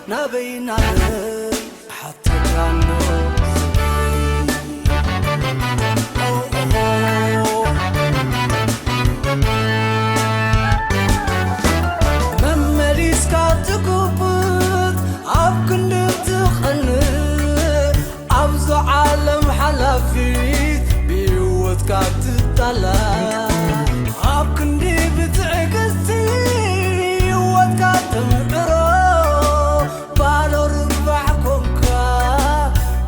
ናበይ ናበይ ሓተካ ኣሎ መመሊስካ ትጉብጥ ኣብ ክንዲ ትቐንእ ኣብዛ ዓለም ሓላፊት ብህይወትካ ትጣላ ኣብ ክንዲ ብትዕግስቲ ህይወትካ ተምዕሮ ባዶ ርባሕ ኮንካ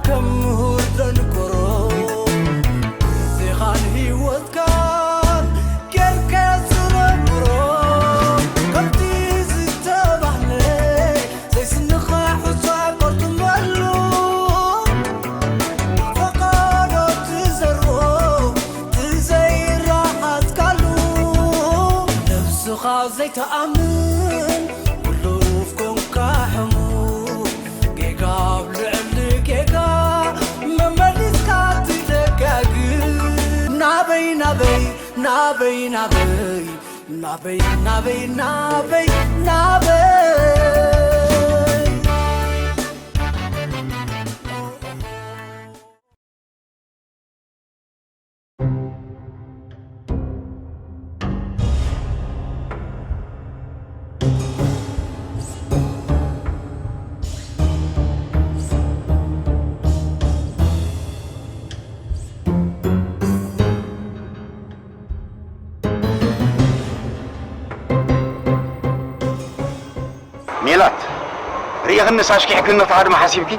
ከም ምሁር ደንቆሮ ግዜኻን ህይወትካን ጌርካ ዝነብሮ ከምቲ ዝተባህለ ዘይስንኻ ሑጻ ቆርጥመሉ ፈቃዶ ትዘርኦ ትዘይረኻትካሉ ነብስኻ ዘይተኣምን ውሉፍ ኮንካ ሕሙም ጌጋ ኣብ ልዕሊ ጌጋ መመሊስካ ትደጋግም ናበይ ናበይ ናበይ ናበይ ናበይ ናበይ ናበይ ናበይ ሜላት ርኢኽንስ ኣሽኪሕክኒ ክትሃድሚ ሓሲብኪ?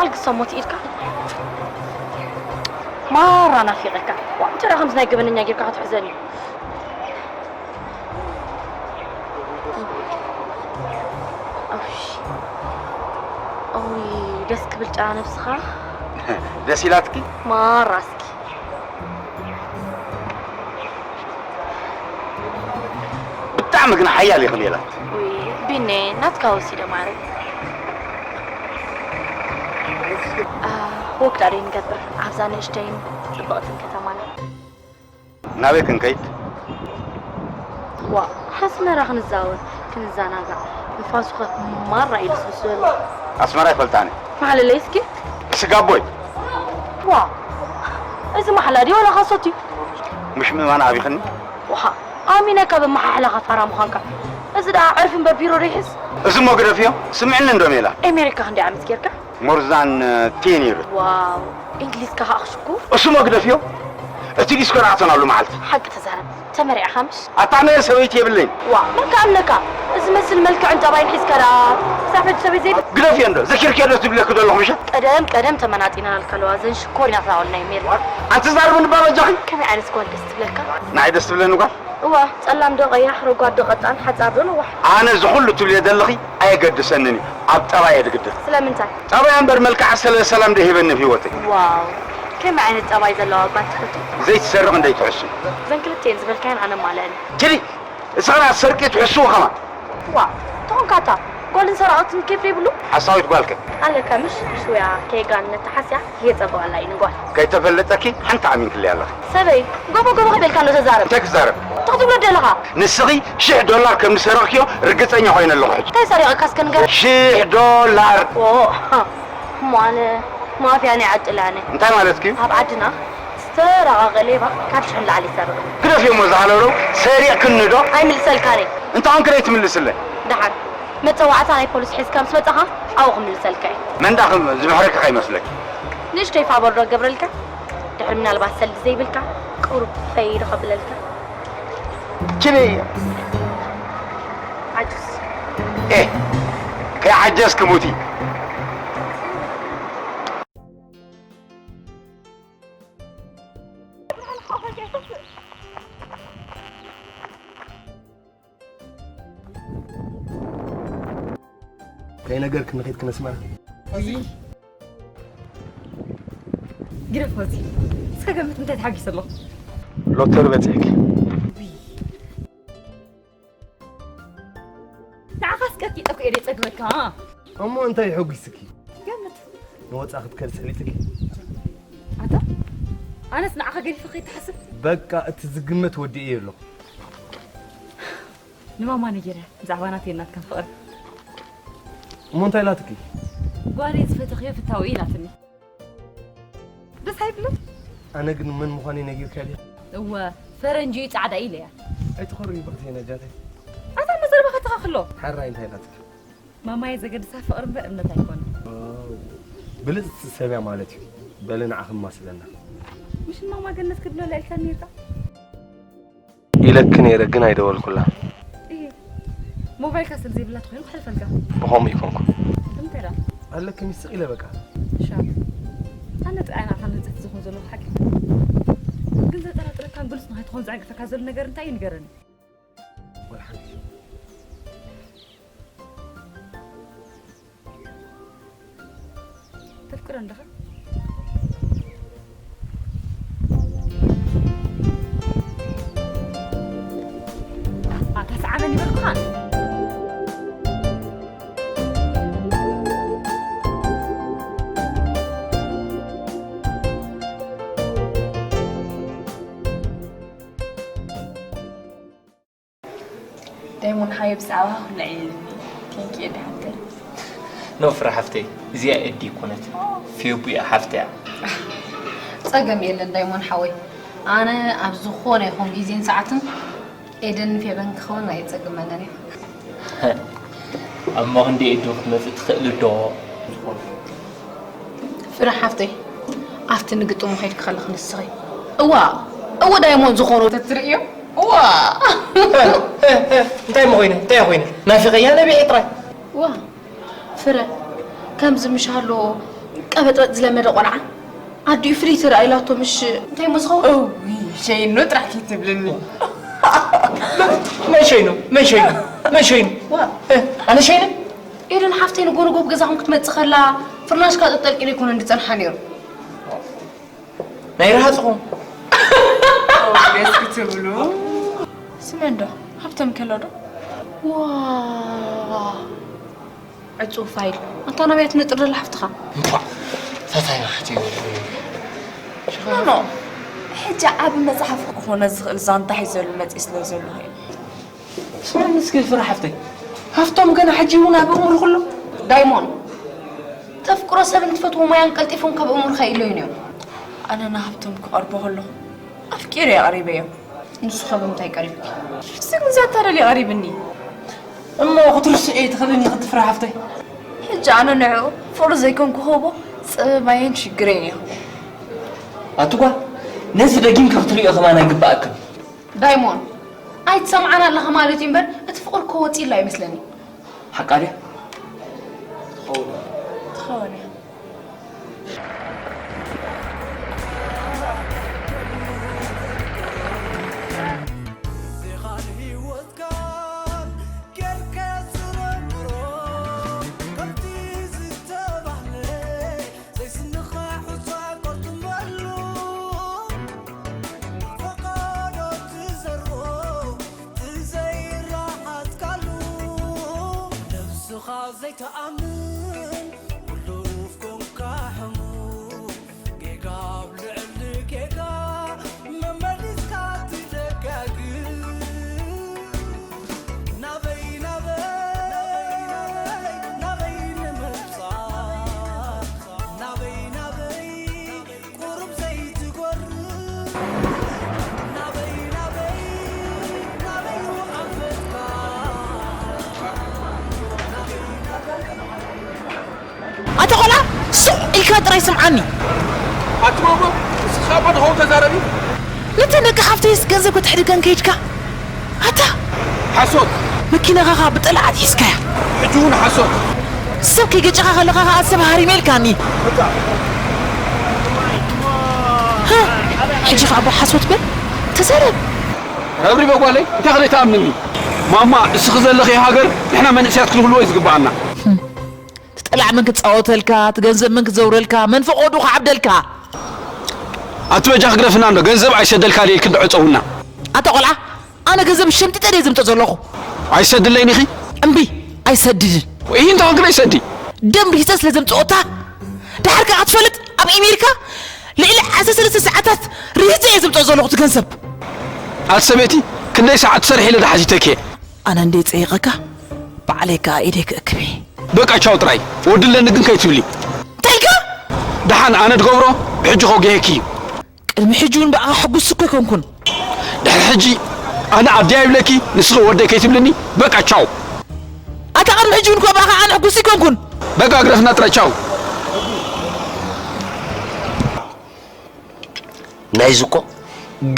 ኣልግሶ ሞት ኢድካ ማራ ናፊቐካ። ዋ እንጀራ ከምዚ ናይ ገበነኛ ጌርካ ክትሕዘኒ። ኦይ ደስ ክብል ጨና ነብስኻ። ደስ ኢላትኪ? ማራ እስኪ ብጣዕሚ ግን ሓያል ኢኺ ሜላት። ውይ ቢኔ ናትካ ወሲደ ማረይ። ወክ ዳኣ ንገብር ኣብዛ ንእሽተይን ጽብቕትን ከተማና። ናበይ ክንከይድ? ዋ ኣስመራ ክንዛወር ክንዘናጋዕ ንፋሱ ከ ማራ እዩ ልስልስ ዘሎ። ኣስመራ ይፈልጣኒ። ማዕለለይ እስኪ። ስጋቦይ። ዋ እዚ ማሕላ ድዩ ዋላ ሓሶት እዩ? ምሽ ምእማን ኣቢኽኒ። ውሓ ኣሚነካ ብመሓሕላኻ ፋራ ምዃንካ። እዚ ደኣ ዕርፊ እምበር ቢሮ ዶ ይሕዝ? እዚ እሞ ግደፍዮ። ስምዕኒ እንዶ ሜላ። ኤሜሪካ ክንደይ ዓመት ጌርካ? ሞርዛን ቴን ይርስ። ዋው እንግሊዝካ ከዓ ክሽኩ። እሱ እሞ ግደፍዮ። እቲ ዲስኮ ርኣተናሉ መዓልቲ። ሓቂ ተዛረብ። ተመሪዕኻ ምሽ? ኣታ ኣነ ሰበይቲ የብለይን። ዋ መን ከኣምነካ? እዚ መስል መልክዕን ጠባይን ሒዝካ ደኣ ክሳብ ሕጂ ሰበይቲ ዘይብል? ግደፍዮ እንዶ ዘኪርክዮ ዶ ዝብለኪ ዘለኹ ምሸት? ቀደም ቀደም ተመናጢናልካ ኣለዋ እዘን ሽኮሪናት ኣዋልድ ናይ ሜሪ። ኣንቲ ዛረብኒ እባ በጃኺ። ከመይ ዓይነት ጓል ደስ ትብለካ? ንዓይ ደስ ትብለኒ ጓል? እወ ጸላም ዶ ቀያሕ ረጓድ ዶ ቀጣን ሓጻር ዶ ነዋሕ? ኣነ እዚ ኩሉ ትብልዮ ዘለኺ ኣየገድሰንን እዩ ኣብ ጠባየ ዝግድስ። ስለምንታይ? ጠባያ እምበር መልክዓ ሰለ ሰላም ዶ ሂበኒ ኣብ ሂወተይ? ዋው ከመይ ዓይነት ጠባይ ዘለዋ ጓል ትፈቱ? ዘይትሰርቕ እንደይትሕሱ። እዘን ክልቲኤን ዝበልካየን ኣነ ማለአን። ትሪ እስኻ ሰርቂ ትሕስዎ ከማን። ዋ ተኾንካ እታ ጓልን ሰራቕትን ኬፍ ዘይብሉ? ሓሳዊት ጓልከ? ኣለካ ምሽ ሽውያ ከየጋነታ ሓስያ የጸበዋላ እዩ ንጓል። ከይተፈለጠኪ ሓንቲ ኣሚንክለይ ኣለኺ። ሰበይ ጎቦ ጎቦ ከበልካ እንዶ ተዛረብ። እንታይ ክዛረብ? እንታይ ክትብሎ ደለኻ? ንስኺ ሽሕ ዶላር ከም ዝሰረቕክዮ ርግጸኛ ኮይነ ኣለኹ ሕጂ። እንታይ ሰሪቐካ እስከ ንገር? ሽሕ ዶላር። ዎ እሞ ኣነ ማፍያ ናይ ዓጥላነ። እንታይ ማለትኪ? ኣብ ዓድና ዝተራቐቐ ሌባ ካብ ሽሕ ንላዕሊ ይሰርቕ። ግደፍዮ እሞ ዝሃለውለው ሰሪቕክኒ ዶ? ኣይምልሰልካን እየ። እንታይ ኮንኪ ደይትምልስለይ? ደሓን መጸዋዕታ ናይ ፖሊስ ሒዝካ ምስ መጻኻ ኣብኡ ክምልሰልካ እየ። መን ደኣ ከም ዝምሕረኪ ከይመስለኪ። ንእሽተይ ፋቦር ዶ ክገብረልካ? ድሕሪ ምናልባት ሰልዲ ዘይብልካ ቁሩብ ፈይ ዶ ከብለልካ? ችበይ። ዓጁዝ። ኤህ ከይዓጀዝኪ ሙቲ። እንታይ ነገር ክንኸይድ ክነስመራ? ግደፍ ፎዚ። እስከ ገምት እንታይ ተሓጊሰ ኣለኹ? ሎተሪ በጺሕኪ። ንዓኻስ ቀጥቂጠ እኮ እየ ዘይጸግበካ። እሞ እንታይ ይሐጒስኪ? ገምት። ንወጻ ክትከድ ሰሊጥኪ። ኣታ ኣነስ ንዓኻ ገዲፈ ከይትሓስብ። በቃ እቲ ዝግመት ወዲኤ ኣለኹ። ንማማ ነጊረ ብዛዕባ ናተይ ናትካን ፍቕሪ። እሞ እንታይ ኢላትኪ? ጓለይ ዝፈተኽዮ ፍታዊ ኢላትኒ። ደስ ኣይብልን? ኣነ ግን መን ምዃነይ ነጊርካ ድየ? እወ፣ ፈረንጂ እዩ ጻዕዳ ኢለያ። ኣይትኾሪ ብቕቲ ነጃተይ። ኣታ መዘርባ ከተኻኽሎ። ሓራይ እንታይ ኢላትኪ? ማማየ ዘገድሳ ፍቕሪ እምበር እምነት ኣይኮነ። ብልጽቲ ሰብያ ማለት እዩ። በለ ንዓኺ ማስለና። ምሽ ማማ ገነት ክትብለላ ኢልካ ነርካ? ኢለኪ ነይረ ግን ኣይደወልኩላ። እየ። ሞባይልካ ስለ ዘይብላ ተኾይኑ ክሕልፈልካ። ብኸምኡ ይኮንኩ። እንታይ ደኣ? ኣለኪ ሚስቕ ኢለ በቃ። ሻ። ኣነ ጥራይ ንዓኻ ንጽት ዝኾን ዘለኹ ሓቂ። ግን ዘጠራጥረካን ግልጽ ንኸይትኾን ዘዕንቅፈካ ዘሎ ነገር እንታይ እዩ ንገረኒ። ወላ ሓንቲ። ተፍቅሮ እንደኻ? ኣታ ሰዓበን ይበልኩኻ። ዳይሞን ሓየ ብዛዕባ ኩሉ ዕልልኒ። ቴንኪ ኤዲ ሓፍተይ። ኖ ፍረ ሓፍተይ፣ እዚኣ ኤዲ ይኮነት፣ ፌቡ እያ ሓፍተያ። ጸገም የለን ዳይሞን ሓወይ፣ ኣነ ኣብ ዝኾነ ይኹን ግዜን ሰዓትን ኤደን ፌበን ክኸውን ኣይጸግመንን እዩ። ኣብ ማኽንዲ ኤዲ ክትመጽእ ትኽእል ዶ? ፍረ ሓፍተይ፣ ኣብቲ ንግጥሙ ከይድኪ ከለኺ ንስኺ እዋ እወ ዳይሞን ዝኾኑ ተትርእዮ እዋ እንታይ ሞ ኮይነ እንታይ ኮይነ ናፊቐያ ነቢዐ ጥራይ ዋ ፍረ ከምዚ ምሽ ኣሎ ቀበጥበጥ ዝለመደ ቆልዓ ኣዲኡ ፍልይቲ ርኣ ኢላቶ ምሽ እንታይ ሞ ዝኸውን ሸይኖ ጥራሕ ከይትብልኒ መን ሸይኑ መን ሸይኑ መን ሸይኑ ኣነ ሸይነ ኤደን ሓፍተይ ንጎ ንጎ ኣብ ገዛኹም ክትመጽእ ከላ ፍርናሽካ ጠጠልቂሉ ኣይኮነን ዝጸንሓ ነይሩ ናይ ረሃጽኹም ደስ ክትብሉ ስመን ዶ ሃብቶም ከሎ ዶ ዋ ዕጹው ፋይል ኣንታ ናበይ ትነጥር ዘላ ሓፍትኻ እንኳዕ ፈታኝ ናሕቲ ኖ ሕጂ ዓቢ መጽሓፍ ክኾነ ዝኽእል ዛንታ ሒዘሉ መጽእ ስለ ዘለኹ እየ ስማዕኒ እስኪ ፍረ ሓፍተይ ሃፍቶም ገና ሕጂ እውን ኣብ እምሩ ኩሎ ዳይሞን ተፍቅሮ ሰብን ትፈትዎ ሞያን ቀልጢፎም ካብ እምሩኻ ይለዩን እዮም ኣነ ንሃብቶም ክቐርቦ ከለኹ ኣፍቂረ ኣቕሪበዮም ንሱ ካብ ምንታይ ቀሪብኪ ንሱ ግን ዛታ ደልዩ ቀሪብኒ እሞ ክትርስዕ እየ ትኽእልኒ ክትፍረ ሓፍተይ ሕጂ ኣነ ንዕኡ ፍቕሪ ዘይኮንኩ ክህቦ ጸበባየን ሽግረይን እየ ክህቦ ኣቲ ጓል ነዚ ደጊምኪ ክትርእዮ ከማን ኣይግባኣክን ዳይሞን ኣይትሰምዓን ኣለኻ ማለት እዩ እምበር እቲ ፍቕሪ እኮ ወፂእላ ኣይመስለኒ ሓቃ ድያ ትኸውን እያ ስኻ ዘይትኣምን ውሉፍ ኮንካ ሕሙም ጌጋ ኣብ ልዕሊ ጌጋ መመሊስካ ትደጋግም ናበይ ናበይ ናበይ ንምብጻሕ ናበይ ናበይ ኣታ ቆልዓ ስቕ ኢልካ ጥራይ ስምዓኒ። ኣቲ ማማ እስኻ ኣቦ ንኸውን ተዛረቢ። ነተን ደቂ ሓፍተይስ ገንዘብ ከተሕድገን ከይድካ ኣታ ሓሶት። መኪናኻ ኸኣ ብጠላዓት ሒዝካያ። ሕጂ እውን ሓሶት። ሰብ ከይገጨኻ ከለኻ ኸኣ ሰብ ሃሪመ ኢልካኒ። ሕጂ ኸኣ ኣቦ ሓሶት በል ተዛረብ። ረብሪበ ጓለይ እንታይ ከ ዘይትኣምንኒ። ማማ እስኺ ዘለኽዮ ሃገር ንሕና መንእሰያት ክንህልዎ እዩ ዝግብኣና። ትጠላዕ መን ክጻወተልካ ትገንዘብ መን ክዘውረልካ መን ፈቐዱ ክዓብደልካ ኣቲ በጃ ክግረፍና እንዶ ገንዘብ ኣይሰደልካ ድየ ኢልኪ እንዶ ዕጸውና ኣታ ቆልዓ ኣነ ገንዘብ ሸምጢጠ ድየ ዝምጦ ዘለኹ ኣይሰድለይን ኢኺ እምቢ ኣይሰድድን ይህ እንተ ክግረ ይሰዲ ደም ሪሂፀ ስለ ዘምፅኦታ ድሓር ከዓ ክትፈልጥ ኣብ ኤሜሪካ ልዕሊ ዓሰርተ ሰለስተ ሰዓታት ሪሂፀ እየ ዘምፅኦ ዘለኹ እቲ ገንዘብ ኣቲ ሰበይቲ ክንደይ ሰዓት ትሰርሒ ኢለ ድሓዚተኪ እየ ኣነ እንደ ፀይቐካ ባዕለይ ከዓ ኢደይ ክእክብ እየ በቃ ቻው ጥራይ። ወድለኒ ግን ከይትብሊ። እንታይ ኢልካ? ደሓን ኣነ ድገብሮ ብሕጂ ከጉየኪ እዩ። ቅድሚ ሕጂ እውን ብኣኻ ሕጉስ እኮ ኣይኮንኩን። ድሕሪ ሕጂ ኣነ ኣደይ ይብለኪ፣ ንስኺ ወደይ ከይትብልኒ። በቃ ቻው። ኣታ ቅድሚ ሕጂ እውን እኮ ብኣኻ ኣነ ሕጉስ ኣይኮንኩን። በቃ ግደፍና ጥራይ ቻው። ናይዚ እኮ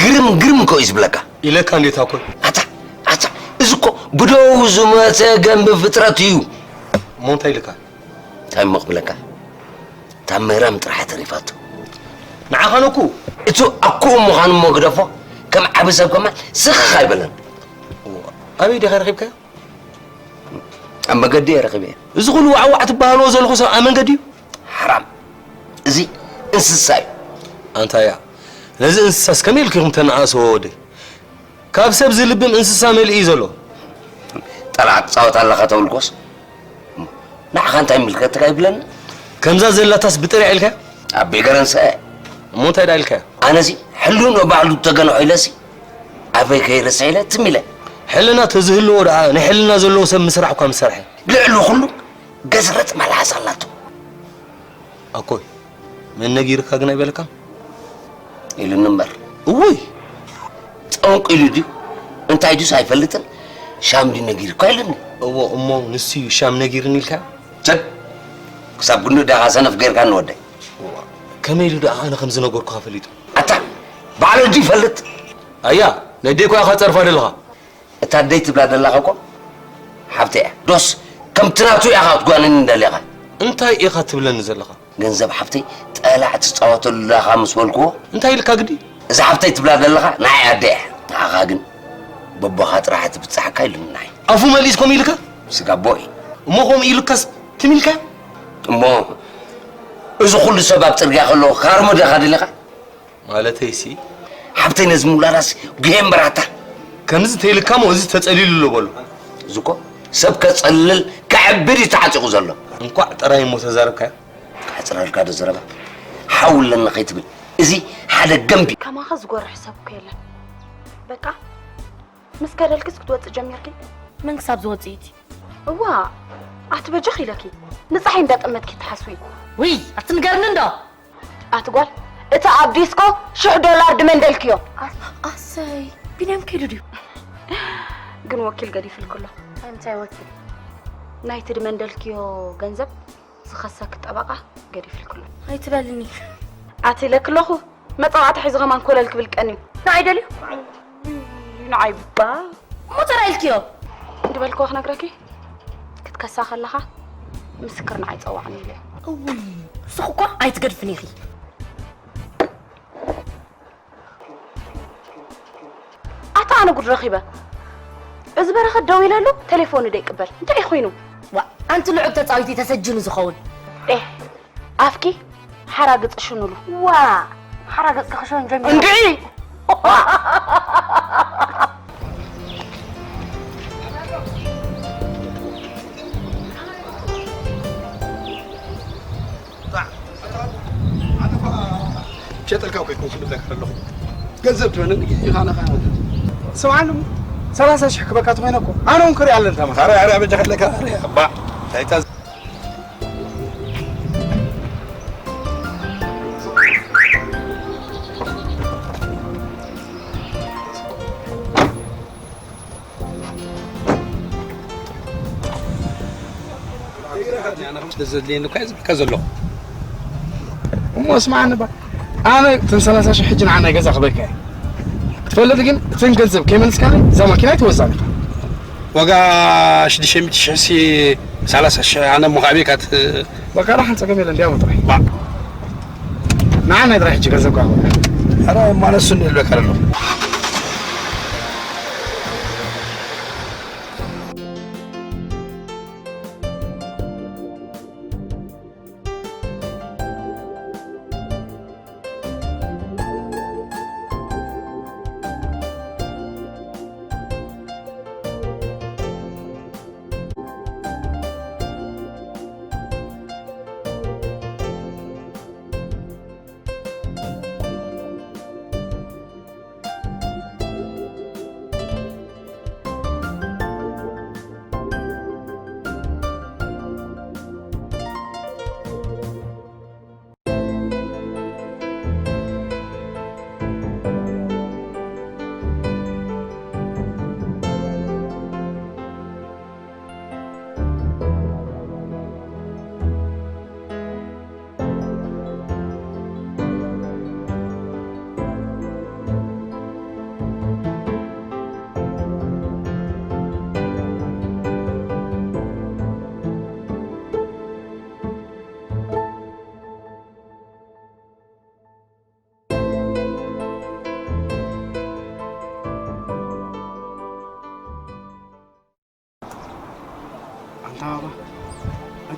ግርም ግርም እኮ እዩ ዝብለካ። ኢለካ እንዴት ኣኮይ? ኣታ ኣታ፣ እዚ እኮ ብደው ዝመተ ገንቢ ፍጥረት እዩ። እሞ እንታይ ኢልካ? እንታይ እሞ ክብለካ? እታ ምህራም ጥራሕ ተሪፋቶ። ንዓኻ ነኩ? እቲ ኣኩኡ ምዃኑ እሞ ግደፎ፣ ከም ዓቢ ሰብ ከማን ስኽ ኣይበለን። ኣበይ ዲኻ ረኺብካዮ? ኣብ መገዲ እየ ረኺበዮ። እዚ ኩሉ ዋዕዋዕ ትበሃልዎ ዘለኹ ሰብ ኣብ መንገዲ እዩ? ሓራም። እዚ እንስሳ እዩ። ኣንታያ፣ ነዚ እንስሳስ ከመይ ኢልኪ ኢኹም ተነኣስዎ ወደይ? ካብ ሰብ ዝልብም እንስሳ መሊኡ እዩ ዘሎ። ጠላዕ ትጻወት ኣለኻ ተብልኮስ፣ ንዓኻ እንታይ ይምልከተካ ይብለኒ። ከምዛ ዘላታስ ብጥሪዕ ኢልካ? ኣቤ ገረንሰ። እሞ እንታይ ደኣ ኢልካ? ኣነሲ ሕልንኡ ባዕሉ ተገንሖ ኢለሲ ኣፈይ ከይርስዕ ኢለ ትም ኢለ። ሕልና ተዝህልዎ ደኣ ናይ ሕልና ዘለዎ ሰብ ምስራሕ እኳ ምሰርሐ። ልዕሊ ኩሉ ገዝረጥ መልሓስ ኣላቶ። ኣኮይ፣ መን ነጊርካ ግን ኣይበለካን? ኢሉኒ እምበር። እውይ! ጠንቁ ኢሉ ድዩ? እንታይ ድዩስ ኣይፈልጥን። ሻም ድዩ ነጊርካ ኢሉኒ። እዎ፣ እሞ ንሱ እዩ ሻም ነጊርኒ ኢልካ? ሰብ፣ ክሳብ ክንዲ ዳኻ ሰነፍ ጌርካ ንወደይ። እዋ፣ ከመይ ኢሉ ደኣ ኣነ ከም ዝነገርኩኻ ፈሊጡ? ኣታ፣ ባዕሉ ድዩ ይፈልጥ? ኣያ፣ ነዴ እኮ ኢኻ ጸርፋ ደለኻ። እታ ኣደይ ትብላ ዘለኻ እኮ ሓብተይ እያ። ዶስ ከምቲ ናቱ ኢኻ ክትጓነኒ ደሊኻ? እንታይ ኢኻ ትብለኒ ዘለኻ? ገንዘብ ሓብተይ ጠላዕ ትጻወተሉ ዳኻ ምስ በልክዎ? እንታይ ኢልካ ግዲ? እዛ ሓብተይ ትብላ ዘለኻ ንዓይ ኣደይ እያ። ንዓኻ ግን በቦኻ ጥራሕ ትብጽሓካ ኢሉኒ ንዓይ። ኣፉ መሊስ ከምኡ ኢልካ? ስጋ ቦይ። እሞ ከምኡ ኢሉካስ ትም ኢልካ? እሞ እዚ ኩሉ ሰብ ኣብ ጽርግያ ከሎ ካርሞ ዲኻ ደሊኻ? ማለተይሲ? ሓብተይ ነዚ ምውላዳስ ጉሄ እምበራታ። ከምዚ ተይልካ እሞ እዚ ተጸሊሉ ኣሎ በሎ። እዚ እኮ ሰብ ከጸልል ከዕብድ እዩ ተዓጢቑ ዘሎ። እንኳዕ ጥራይ እሞ ተዛረብካዮ። ክሕጽረልካ ዶ ዘረባ? ሓው ኣለኒ ከይትብል። እዚ ሓደ ገንቢ። ከማኻ ዝጎርሕ ሰብ እኮ የለን። በቃ ምስ ከደልክስ ክትወጽእ ጀሚርኪ? መን ክሳብ ዝወጽእ ኢቲ? እዋ፣ ኣቲ በጃኺ ኢለኪ። ንጸሓይ እንዳጠመትኪ ትሓስዊ። ውይ፣ ኣቲ ንገርኒ እንዶ። ኣቲ ጓል፣ እቲ ኣብ ዲስኮ ሽሕ ዶላር ድመንደልክዮ። ኣስ-፣ ኣሰይ፣ ቢንያም ከይዱ ድዩ? ግን ወኪል ገዲፍልክሎ። እንታይ ወኪል? ናይቲ ድመንደልክዮ ገንዘብ ዝኸሰክ ጠበቓ ገዲፍልክሎ። ኣይትበልኒ። ኣቲ ኢለክለኹ፣ መጻዋዕታ ሒዙ ከማን ኮለል ክብል ቀንዩ። ንዓይ ደልዩ? ንዓይ ባ። እሞ ተራ ኢልክዮ? ድበልክዎ ክነግረኪ፣ ክትከሳ ከለኻ ምስክር ንዓይ ጸዋዕኒ ኢለ። እውይ፣ ንስኺ እኮ ኣይትገድፍን ኢኺ። ኣታ ኣነ ጉድ ረኺበ። እዚ በረኸት ደው ኢለሉ፣ ቴሌፎኑ ደይቅበል። እንታይ እዩ ኮይኑ? ዋ፣ ኣንቲ ልዑብ ተጻዊቲ ተሰጅኑ ዝኸውን። ኤህ፣ ኣፍኪ ሓራግጽ ሽኑሉ። ዋ፣ ሓራግጽ ክኽሸን ጀሚሩ። እንድዒ! ሸጠልካ እኮ ይኮንኩ ዝብለካ ዘለኹ። ገንዘብ ትበለኒ ኢኻ ነኻ። ስምዓኒ እሞ፣ ሰላሳ ሽሕ ክበካ ተኾይነ እኮ፣ ኣነ እውን ክሪኣ ኣለኒ ታማ። ኣረ፣ ኣረ፣ በጃ ከለካ፣ ኣረ፣ ኣባ፣ ታይታ ስለ ዘድልየኒ እኮ እየ ዝብለካ ዘለኹ። እሞ ስምዓኒ እባ፣ ኣነ እተን ሰላሳ ሽሕ ሕጂ ንዓ ናይ ገዛ ክበካ እየ። ክትፈልጥ ግን፣ እተን ገንዘብ ከይመልስካኒ፣ እዛ ማኪና ኣይትወስዳን ኢኻ። ዋጋ ሽዱሽተ ሚእቲ ሽሕ ሲ ሰላሳ ሽሕ፣ ኣነ እሞ ካብ ቤት ካት በቃ፣ ደሓን ጸገም የለን፣ እንዲያው ጥራይ። ባ። ንዓ ናይ ጥራይ ሕጂ ገንዘብ ኳ። ኧረ፣ ማለት እሱን ይልበካ ኣለኹ።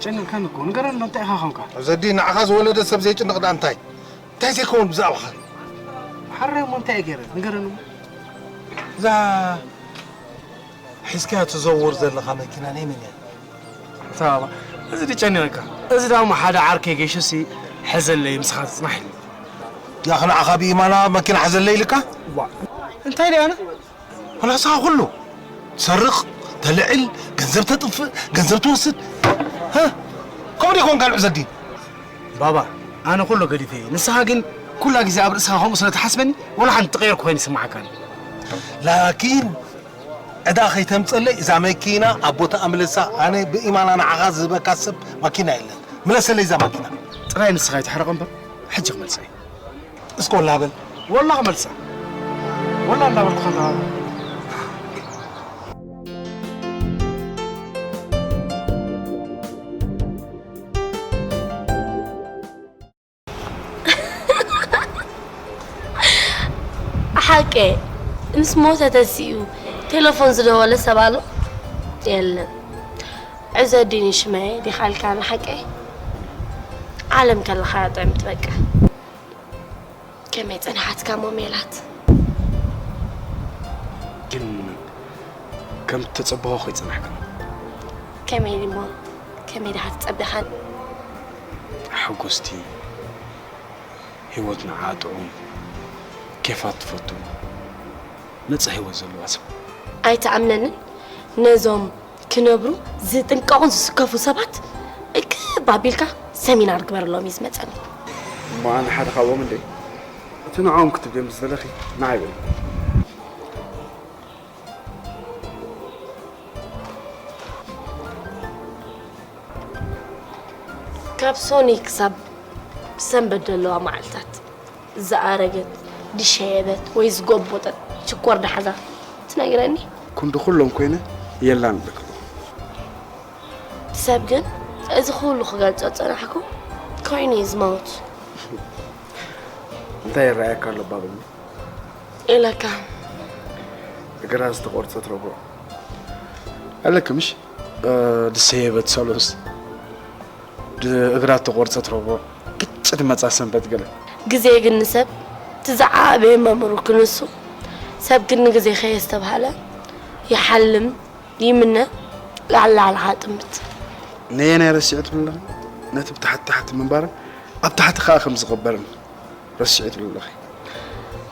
ጨኒቕካኒ እኮ። ንገረኒ፣ እንታይ ኢኻ ኾንካ? ዘዲ፣ ንዓኻ ዝወለደ ሰብ ዘይጭንቕ ደኣ እንታይ? እንታይ ዘይከውን ብዛዕባኻ? ሓራይ እሞ እንታይ እየ ገይረ? ንገረኒ እሞ። እዛ ሒዝካያ ትዘውር ዘለኻ መኪና ናይ መን እያ? እታ ባባ፣ እዚ ድጨኒቐካ። እዚ ደኣ እሞ ሓደ ዓርከይ ገይሹሲ፣ ሕዘለይ፣ ምሳኻ ትጽናሕ ኢሉ። ያኽ ንዓኻ ብኢማና መኪና ሕዘለይ ኢልካ? ዋ፣ እንታይ ደኣ ኣነ? ወላ ንስኻ ኩሉ ትሰርቕ፣ ተልዕል፣ ገንዘብ ተጥፍእ፣ ገንዘብ ትወስድ። ሃ? ከምኡ ዶ ይኮን ካልዕ ዘዲ? ባባ፣ ኣነ ኩሉ ገዲፈ እየ። ንስኻ ግን ኩላ ግዜ ኣብ ርእስኻ ከምኡ ስለ ትሓስበኒ፣ ወላ ሓንቲ ተቐየርኩ ኮይኑ ይስምዓካኒ። ላኪን ዕዳ ከይተምፀለይ እዛ መኪና ኣብ ቦታ ኣምልሳ። ኣነ ብኢማና ንዓኻ ዝህበካ ሰብ ማኪና የለን። ምለሰለይ እዛ ማኪና። ጥራይ ንስኻ ይትሕረቕ እምበር፣ ሕጂ ክመልሳ እየ። እስከ ወላ በል። ወላ ክመልሳ። ወላ እንዳበልኩ ከለኻ። ሓቀ ምስ ሞተ ተሲኡ ቴሌፎን ዝደወለ ሰብ ኣሎ? የለን። ዕዘዲኒ ሽመየ ዲኻ ኢልካኒ ሓቀ? ዓለም ከለኻ ጥዕምቲ በቃ። ከመይ ጸናሓትካ እሞ ሜላት? ግን ከም እተጸበኹ ኣይጸናሕካን። ከመይ እሞ? ከመይ ደኣ ተጸቢኻን? ሓጎስቲ፣ ህይወት ንዓ ጥዑም፣ ኬፋ ትፈቱ፣ ነጻ ህይወት ዘለዋ ሰብ። ኣይትኣምነንን? ነዞም ክነብሩ ዝጥንቀቑን ዝስከፉ ሰባት እክብ ኣቢልካ ሰሚናር ግበረሎም እዩ ዝመጸኒ። እሞ ኣነ ሓደ ካብኦም እንዴ? እቲ ንዕኦም ክትብልዮም ዝደለኺ ንዓይ በሊ። ካብ ሶኒ ክሳብ ሰንበት ዘለዋ መዓልታት ዝኣረገት፣ ዝሸየበት ወይ ዝጎቦጠት ሽኮር ዳሕዛ ትነግረኒ? ክንዲ ኩሎም ኮይነ የላን እብለኪ። ሰብ ግን እዚ ኩሉ ክገልጾ ዝጸናሕኩ ኮይኑ እዩ ዝመውት። እንታይ ይረኣየካ ኣሎ ባብኒ? ኢለካ። እግራ ዝተቖርጸት ረቡዕ ኣለኪ ምሽ? እ፣ ዝሰየበት ሰሉስ፣ ድ-፣ እግራ ዝተቖርጸት ረቡዕ፣ ግጭት መጻ ሰንበት ገለ። ግዜ ግን ንሰብ እቲ ዝዓበየ መምህሩ ክንሱ፣ ሰብ ግን ንግዜ ከየስተብሃለ ይሓልም፣ ይምነ፣ ላዕሊ ላዕሊ ኸኣ ጥምት። ነየናይ ረሲዑ ትብሊ ኣለኺ? ነቲ ብታሕቲ ታሕቲ ምንባርን ኣብ ታሕቲ ኸኣ ከም ዝቕበርን ረሲዑ ትብሊ ኣለኺ።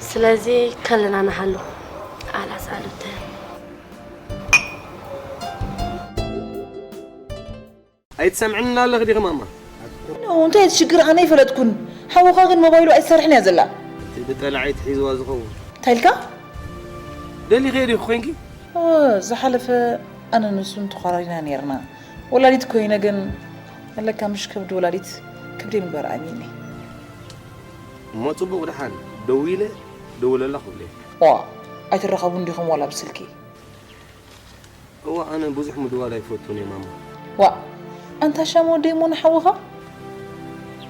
ስለዚ ከለና ንሃሉ ኣላሳሉተ። ኣይትሰምዕን ኣለኺ ዲኺ ማማ? ኖ፣ እንታይ እቲ ሽግር? ኣነ ኣይፈለጥኩን። ሓውኻ ግን ሞባይሉ ኣይትሰርሕን እያ ዘላ። እቲ ብጠላዒ ትሒዝዋ ዝኸውን። እንታይ ኢልካ? ደሊኸዮ ዲኺ ኮይንኪ? ኦ፣ ዝሓለፈ ኣነ ንሱን ተኾራሪና ነይርና። ወላዲት ኮይነ ግን ኣለካ ምሽ ከብዲ ወላዲት ከብደይ ምግባር ኣሚኒ። እሞ ጽቡቕ ደሓን ደዊለ ደውለላ ክብለይ። ዋ፣ ኣይትራኸቡን ዲኹም ዋላ ብስልኪ? እዋ፣ ኣነ ብዙሕ ምድዋል ኣይፈቱን እየ ማማ። ዋ፣ ኣንታ ሻም ወደይ እሞ ንሓውኻ?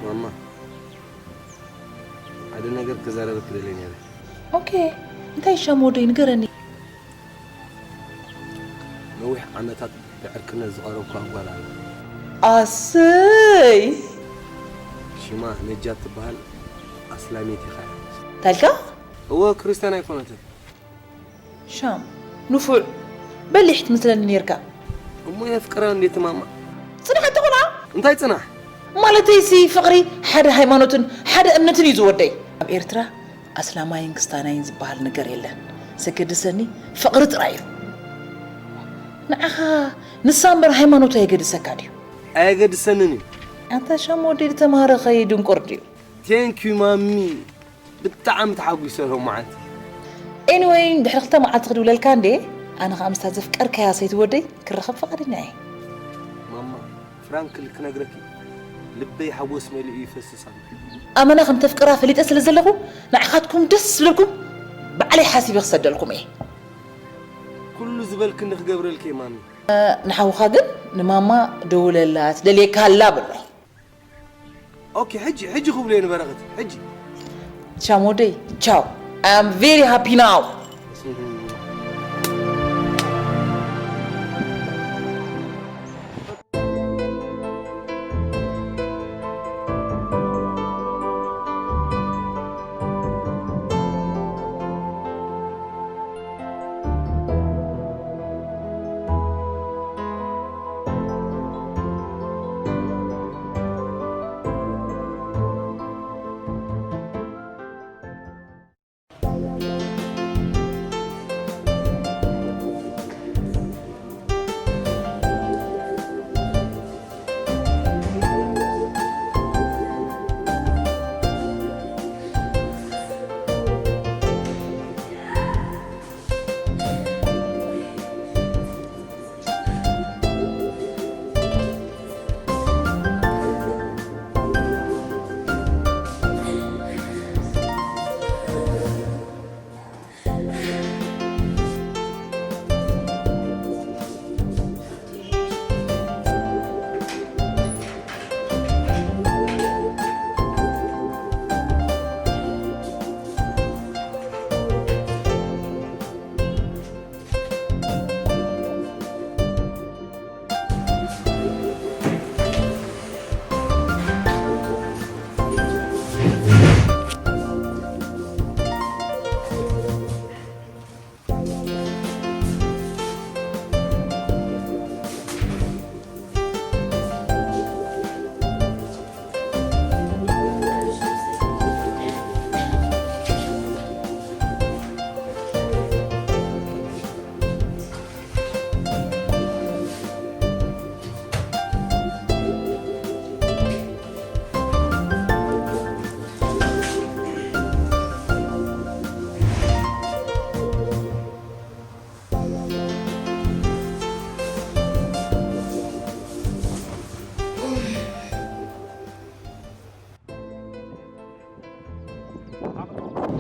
ማማ፣ ሓደ ነገር ክዛረበኪ ደልየ ነይረ። ኦኬ፣ እንታይ ሻም ወደይ ንገረኒ። ነዊሕ ዓመታት ብዕርክነት ዝቐረብኳ ጓል ኣላ። ኣሰይ! ሽማ ነጃት ትበሃል፣ ኣስላሜት ኢኻ። እንታይ ኢልካ? እወ፣ ክርስትያን ኣይኮነትን። ሻም፣ ንፉዕ፣ በሊሕ ትመስለኒ ኔርካ። እሞ የፍቅራ እንዴ ትማማ? ጽናሕ ኣትኹና። እንታይ ጽናሕ? ማለተይሲ ፍቕሪ ሓደ ሃይማኖትን ሓደ እምነትን እዩ ዝወደይ። ኣብ ኤርትራ ኣስላማይን ክስታናይን ዝበሃል ነገር የለን። ዘገድሰኒ ፍቕሪ ጥራይ እዩ። ንዓኻ ንሳ እምበር ሃይማኖት ኣየገድሰካ ድዩ? ኣየገድሰንን እዩ። ኣንታ ሻም ወዲ ዝተማሃረ ኸይድንቁር ድዩ? Thank you ማሚ። ብጣዕሚ ተሓጒሰ ሎም መዓልቲ። ኤኒወይ፣ ድሕሪ ክልተ መዓልቲ ክድውለልካ እንዴ፣ ኣነ ኸኣ ምስታ ዘፍቀርካያ ሰይቲ ወደይ ክራኸብ ፍቓደኛ እየ። ማማ፣ ፍራንክሊ ክነግረኪ፣ ልበይ ሓጎስ መሊኡ ይፈስስ ኣሎ። ኣመና ከም ተፍቅራ ፈሊጠ ስለ ዘለኹ፣ ንዓኻትኩም ደስ ዝብለልኩም ባዕለይ ሓሲበ ክሰደልኩም እየ። ኩሉ ዝበልክኒ ክገብረልኪ እየ ማሚ። ንሓውኻ ግን ንማማ ደውለላ፣ ትደልየካ ኣላ በሎ። ኦኬ፣ ሕጂ፣ ሕጂ ክብሎ እየ ንበረኸት፣ ሕጂ። ሻም ወደይ፣ ቻው። I am very happy now።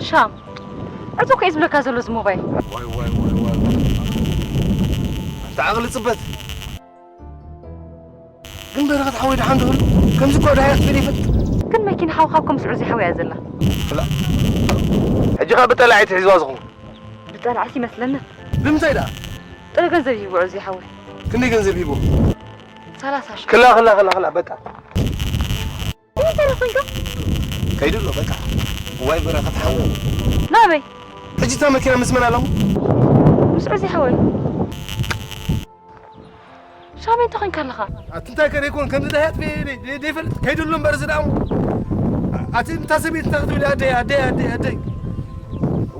ሻም፣ ዕጹ እኮ እዩ ዝብለካ ዘሎ እዚ ሞባይል። ዋይ ዋይ ዋይ ዋይ። ኣንታ ዓቕሊ ጽበት። ግን በረኸት ሓወይ ደሓን ዶ? ከምዚ እኮ ደሃይ ክትብል ይፈልጥ። ግን መኪና ሓውካ እኮ ምስ ዕዙ ሓወይ እያ ዘላ። ክላ። ሕጂ ኸ ብጠላዒ ትሒዝዋ ዝኾን? ብጠላዒ ይመስለኒ። ብምንታይ ደኣ? ጥረ ገንዘብ ይብዑ እዚ ሓወይ። ክንደይ ገንዘብ ሂቦ? ሰላሳ ሺህ። ክላ፣ ክላ፣ ክላ፣ ክላ፣ በቃ። እንታይ ደኣ ኮይንካ? ከይዱ ኣሎ፣ በቃ። ዋይ በረኸት ሓወይ። ናበይ? ሕጂ እታ መኪና ምስ መን ኣለኹ? ምስ ዕዙ ሓወይ። ሻመይ እንታይ ኮይንካ ኣለኻ? ኣቲ እንታይ ከ ደይኮን ከምዚ ደሃያት ደይ-፣ ደይ-፣ ደይፈልጥ ከይዱ ኣሎ እምበር እዚ ደኣ እሞ። ኣቲ እታ ሰበይቲ እንታይ ክትብል እያ? ኣደይ፣ ኣደይ፣ ኣደይ፣ ኣደይ።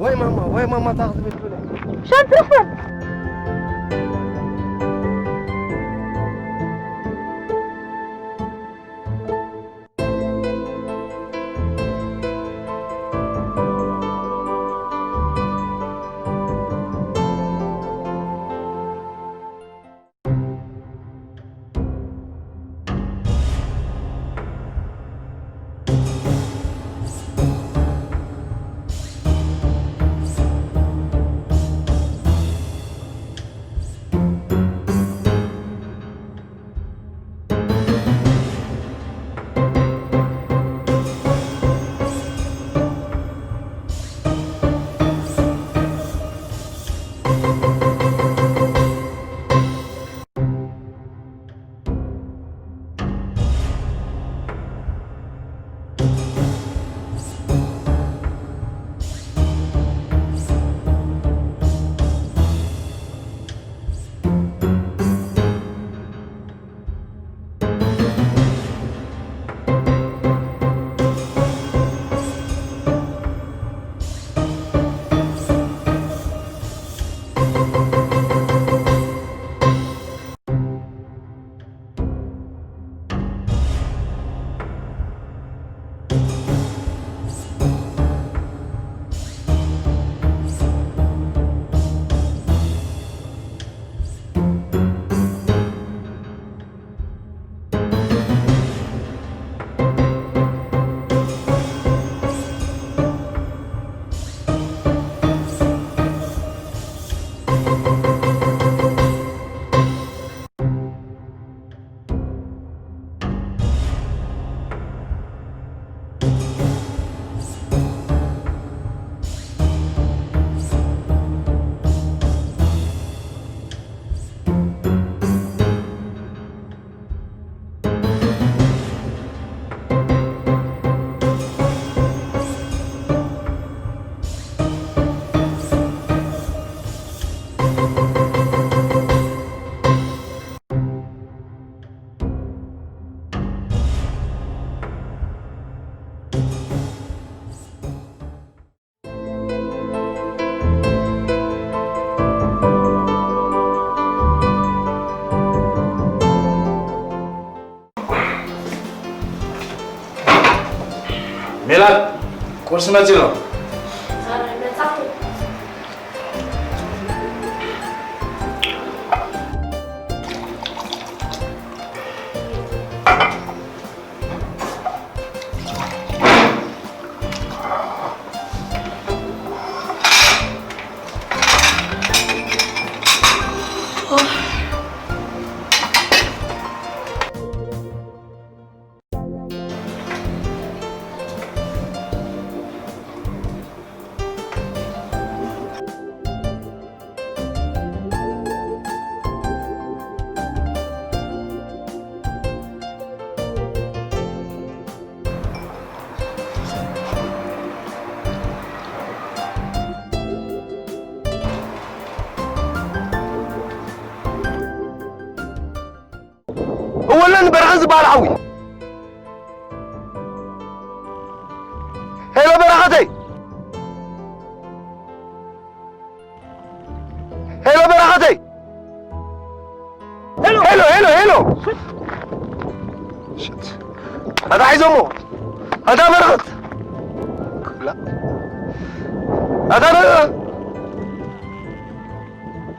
ወይ ማማ፣ ወይ ማማ እንታይ ክትብል ትብል እያ? ሻም ትረኽበን። ሜላት፣ ቁርሲ መጺኡ ኣሎ። እወ ኣለኒ በረኸት ዝበሃል ሓዊ። ሄሎ በረኸተይ! ሄሎ በረኸተይ! ሄሎ፣ ሄሎ፣ ሄሎ፣ ሄሎ! ሽት። ኣታ ሒዞሞ! ኣታ በረኸት! ክላ። ኣታ በረኸት!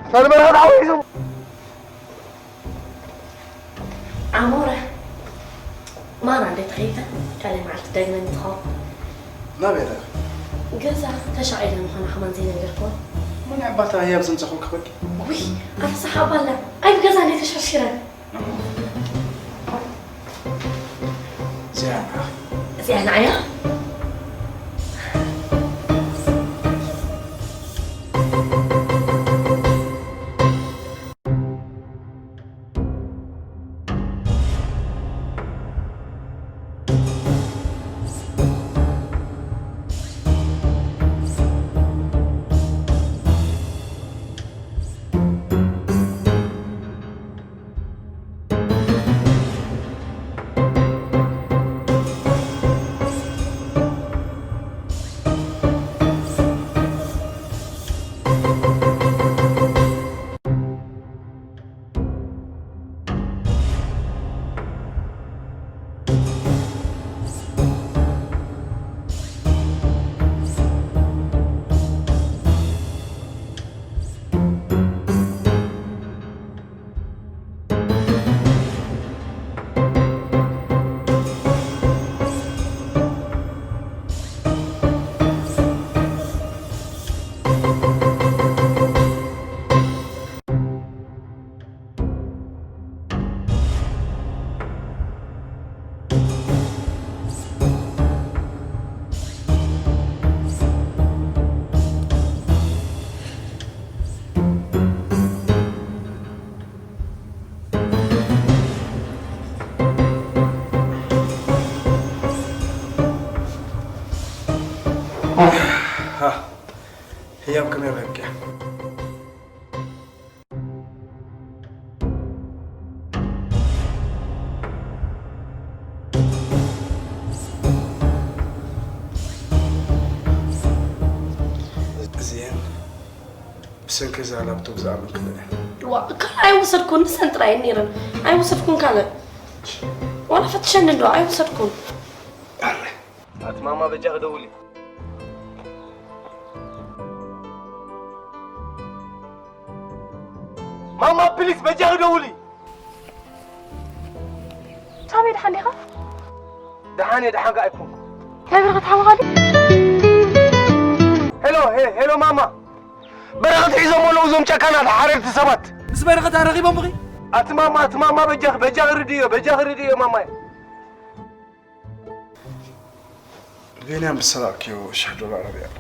ኣታ በረኸት ሓዊ ሒዞሞ! ኣሞረ፣ ማራ እንዴት ኸይተ? ካልእ መዓልቲ ደግመ ንትኸውን። ናበይ ኢኻ? ገዛ ተሻቒለ ምዃና ከማን ዘይነገርክዋ። መን ኣባታ ህያብ ዘምጻኹም ክበቂ? ውይ፣ ኣፍስሓ ኣባላ፣ ኣይ ብገዛ እንደ ተሸርሽረ። እዚኣ ንዓኺ። እዚኣ ንዓያ? ሃ፣ ህያብ ከመይ ረኺብኪያ? እዚኤን ብሰንኪ እዛ ላፕቶፕ ዝኣመንክለን እየን። ዋ፣ ካልእ ኣይወሰድኩን፣ ንሰን ጥራይ እየን ነይረን። ኣይወሰድኩን ካልእ። ዋላ ፈትሸኒ እንዶ፣ ኣይወሰድኩን። ኣረ። ኣቲ ማማ በጃኺ ደውሊ። ማማ ፕሊስ በጃኺ ደውሊ። ሳሚ፣ ደሓን ዲኻ? ደሓን እየ፣ ደሓን ከኣ ኣይኮንኩ። እንታይ ብርኸት ሓወኻ ድዩ? ሄሎ፣ ሄ-፣ ሄሎ ማማ። በረኸት ሒዞም ኣለዉ እዞም ጨካናት ሓረድቲ ሰባት። ምስ በረኸት ኣረኺቦምኺ? ኣቲ ማማ፣ ኣቲ ማማ በጃኺ፣ በጃኺ ርድዮ፣ በጃኺ ርድዮ ማማየ። ቢንያም ብዝሰረቕክዮ ሽሕ ዶላር ኣበይ ኣሎ?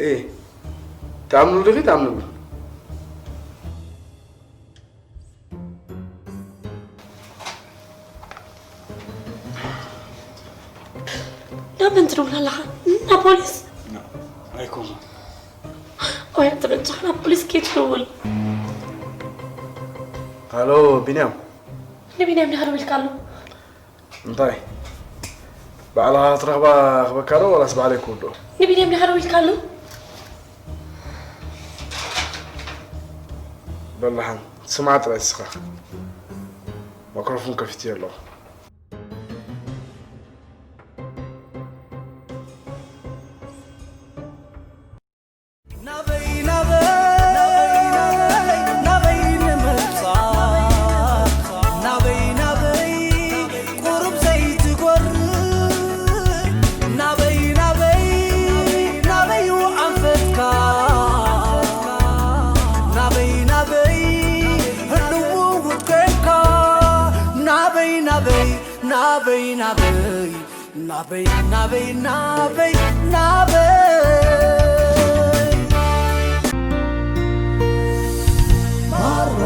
ኤ፣ ትኣምንሉ ዲኺ? ትኣምንሉ? ናብ መን ትድውል ኣለኻ? ናብ ፖሊስ? ና፣ ኣይኮኑን። ወይ ኣትበጽሖ፣ ናብ ፖሊስ ከይትድውል። ሃሎ፣ ቢንያም። ንቢንያም ዲኻ ደዊልካሉ? እንታይ? ባዕልኻ ክትረኽባ ክበካ ዶ ዋላስ ባዕለይ ክውድኦ? ንቢንያም ዲኻ ደዊልካሉ? በላሓን፣ ስማዕ ጥራይ ንስኻ። ማይክሮፎን ከፊተዮ ኣለኹ። ናበይ ናበይ ናበይ ናበይ ንምብጻሕ ናበይ ናበይ ቁሩብ ዘይትጎርእ ናበይ ናበይ ናበይ ኣንፈትካ ናበይ ናበይ ህልው ውከካ ናበይ ናበይ ናበይ ናበይ ናበይ ናበይ ናበይ ናበይ ማራ